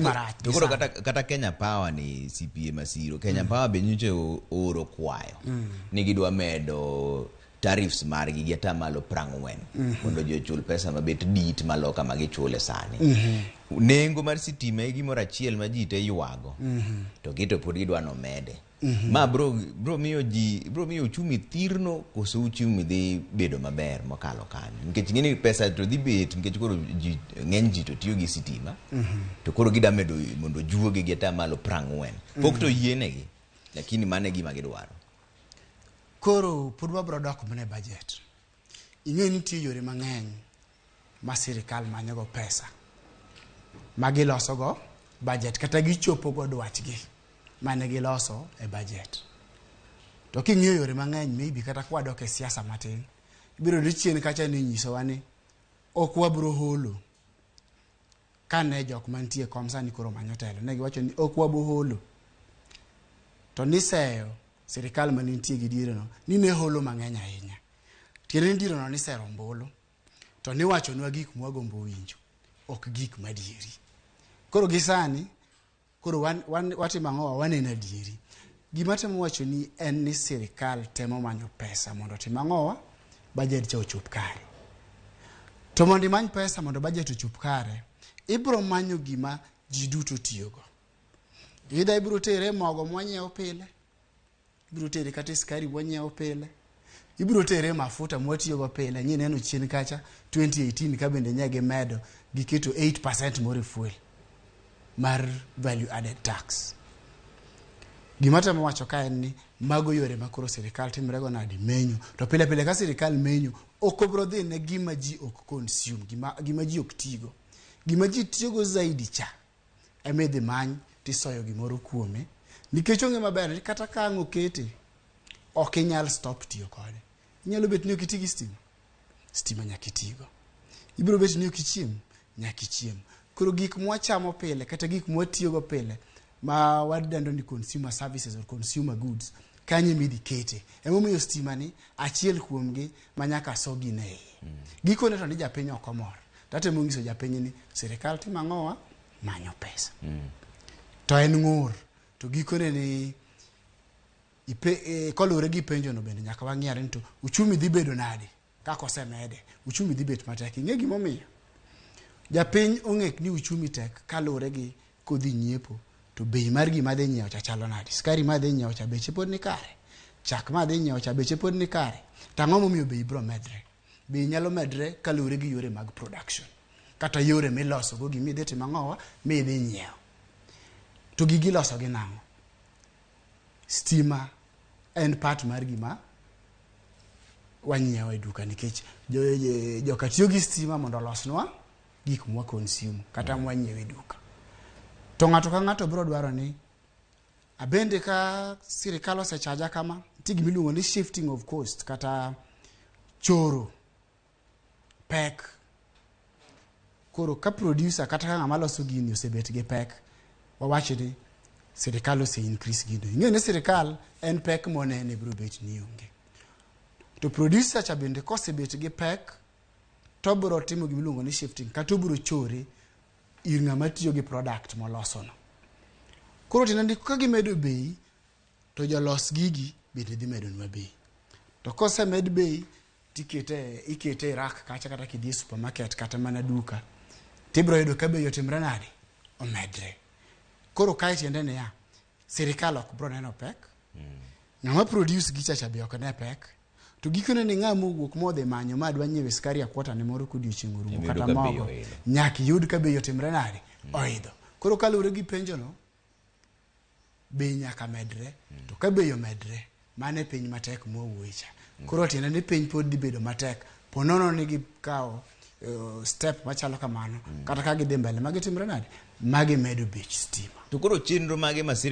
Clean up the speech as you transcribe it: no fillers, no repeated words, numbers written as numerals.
Marach To koro gi kata Kenya Power ni CPA Masiro, Kenya Power be nyocha ooro kwayo ni gidwa medo tariffs margi gi atamalo 40 mondo ji ochul pesa mabet dit malo kama gichule sani. Nengo mar sitima e gimoro achiel ma ji te ywago. To gito pod gidwa nomede. Ma bro miyo ji bro miyo uchumi thirno koso uchumi dhi bedo maber mokalo kanyo. Nikech ing'eni pesa to dhi bet nikech koro ji ng'eny ji to tiyo gi sitima. To koro gida medo mondo juogi gi atamalo 40. Pok to yienegi. Lakini mano e gima gidwaro. Koro pod wabro dok mana e budget. Ing'e ni nitie yore mang'eny ma sirikal manyogo pesa ma gilosogo budget kata gichopogo dwachgi mane giloso e budget. To king'iyo yore mang'eny, maybe kata kwadok e siasa matin, ibiro yudo chien kacha ni nyisowa ni ok wabro holo. Kane jok mantie e kom sani koro manyo telo, ne giwacho ni ok wabo holo. To niseyo sirikal manentie gi diereno ni ne holo mang'eny ahinya. Tiende ni diereno nisero ombulu to niwachonwa gik mwagombo winjo, ok gik madieri. Koro gi sani, koro wan watimo ang'o? Waneno adieri. Gima temo wacho ni en ni sirikal temo manyo pesa mondo otim ang'owa? Budget cha ochop kare. To mondo imany pesa mondo budget ochop kare, ibro manyo gima ji duto tiyogo. Either ibro tere mogo mwanyiewo pile, ibro tere kata e sukari mwanyiewo pile, ibro tere mafuta mwatiyogo pile. Nyineno chien kacha 2018 ka bende nye gimedo giketo 8% more fuel mar value added tax. Gima temo wacho ka en ni mago yore ma koro sirikal timrego nade menyo. To pile pile ka sirikal menyo, ok obro dhi ne gima ji ok consume, gima ji ok tigo. Gima ji tiyogo zaidi cha ema idhi many tisoyo gimoro kuome. Nikech ong'e maber ni kata ka ang' okete, ok inyal stop tiyo kode. Inyalo bet ni ok iti gi stima, stima nyaka itigo. Ibiro bet ni ok ichiem, nyaka ichiem. Koro gik mwachamo pile kata gik mwatiyogo pile ma wadendo ni consumer services or consumer goods, kanyo ema idhi kete. Emomiyo stima ni achiel kuomgi ma nyaka so gine iye. Gikone to ni japiny ok omor. Tatemo nyiso japiny ni sirikal timo ang'owa? Manyo pesa. To en ng'ur. To gikone ni koluwore gi penjono bende nyaka wang'i ni to uchumi dhi bedo nade kaka osemede. Uchumi dhi bet matek. Ing'e gimomiyo? Japiny ong'e ni uchumi tek kaluwore gi kodhi nyiepo to bei mar gima dhi nyiewo cha chalo nade. Sukari ma dhi nyiewo cha beche pod ni kare. Chak ma dhi nyiewo cha beche pod ni kare. To ang'o momiyo bei biro medre? Bei nyalo medre kaluwore gi yore mag production kata yore miloso go gima idhi timo ang'owa midhi nyiewo. To gigi iloso gi nang'o? Stima en part mar gima wanyiewo e duka nikech joka tiyo gi stima mondo olosnwa gik mwa consume kata mwanyiewo e duka. To ng'ato ka ng'ato biro dwaro ni abende ka sirikal osechaja kama, nitie gima iluongo ni shifting of cost kata choro pek. Koro ka producer kata ka ng'ama loso gini osebet gi pek, wawach ni sirikal ose increase gino. Ing'eyo ni sirikal en pek monene biro bet ni onge. To producer cha bende kosebet gi pek, to obiro timo gima iluongo ni shifting kata obiro chore ir ng'ama tiyo gi product molosono. Koro tiende ni ka gimedo bei, to jolos gigi bende dhi medonwa bei. To kosemed bei, tikete ikete e rack kacha kata kidhi e supermarket kata mana duka, tibiro yudo ka bei otimre nade? Omedre. Koro kae tiende niya, sirikal ok biro neno pek, ng'ama produce gicha cha be ok ne pek, to gikone ni ng'ama owuok modhi manyo ma dwa nyiewo sukari a kwota ne moro kodiochieng' orumo Ema kata iyudo ka bei mogo, oidho. nyaka iyud ka bei otimre nade? Oidho. Koro kaluwore gi penjono, bei nyaka medre. To ka bei omedre, mano e piny matek mwawuoye cha. Koro tiende ni piny pod dhi bedo matek po nono ni gikawo step machalo kamano, kata ka gidhi mbele ma gitimre nade? Ma gimedo bech stima. To koro chenro mage ma sirikal